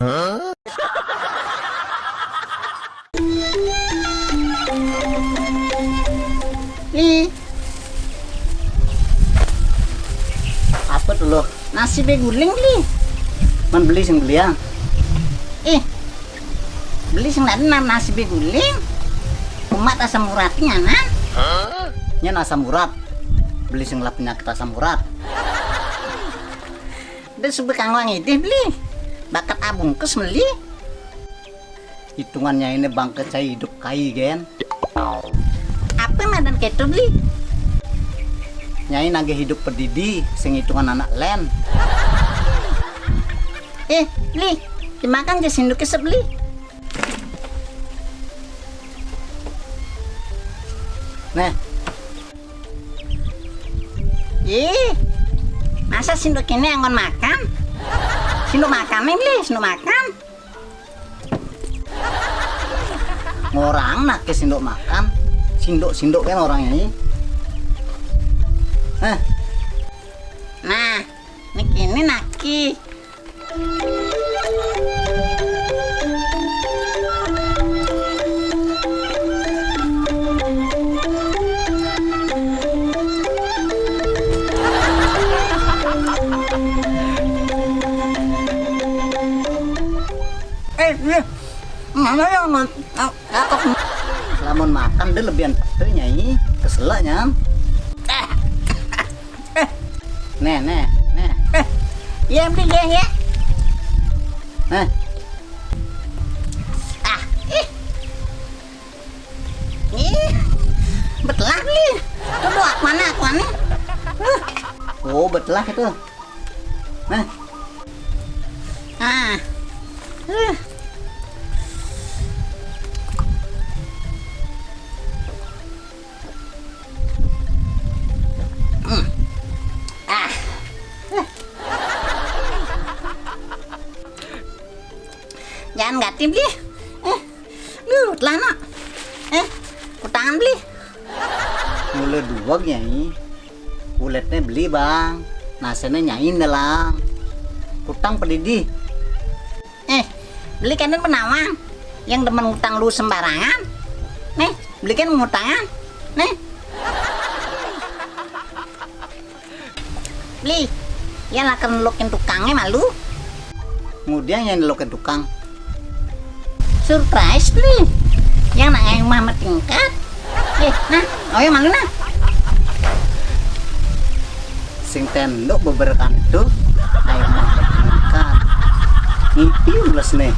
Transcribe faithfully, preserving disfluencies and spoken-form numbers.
Ih. Apa tuh lo? Nasi bé guling, Bli. Man beli sing beli ya. Ih. Beli sing ada na-, nasi bé guling. Kumat asam urat nyanan. Nyen asam urat. Beli sing lah penyakit asam urat. Dé suba kanggo ngidih, Bli. Bakat abungkus meli. Hitungan nyainé bangké cai hidup kai, gén. Apa madan kéto, Bli? Nyai nagih hidup pedidi, sing hitungan anak lén. Eh, Bli, dimakan gé sinduké sep, Bli. Nah. Ih, masa sinduk ini anggon makan? Sinduk makan nih, Bli, sinduk makan. Ngorang naké sinduk makan. Sinduk-sinduk kan orang ini. Eh. Nah, niki ini naki. Eh, iya. Mana ya, Man? Ah, ah, kok. Lamun makan deh lebihan pete, Nyai. Keselak, Nyai. Eh. Nih, nih, nih. Eh. Iya, Bli, iya, iya. Nih. Ah, ih. Ih. Betelah, Bli. Tuh, tuh, akuannya, akuannya. Uh. Oh, betelah itu. Nah. Ah. Uh. Hmm. Ah. Eh. Jangan gati, Bli. Eh. Duh, telah, nak. Eh, kutangan, Bli. Mula dua, Nyai. Kulitnya beli, Bang. Nasinya nyain dalam. Kutang pedidi. Eh, beli kenen penawang. Yang demen ngutang lu sembarangan. Nih, beli kan ngutangan. Nih. Beli, ya lah kan lokin tukangnya malu. Kemudian yang lokin tukang. Surprise, Bli. Yang nak ngayung mah tingkat. Eh, nah, oh ya malu nah. Sing tendok beberekan itu, ayo mah tingkat. Ngipi ules nih.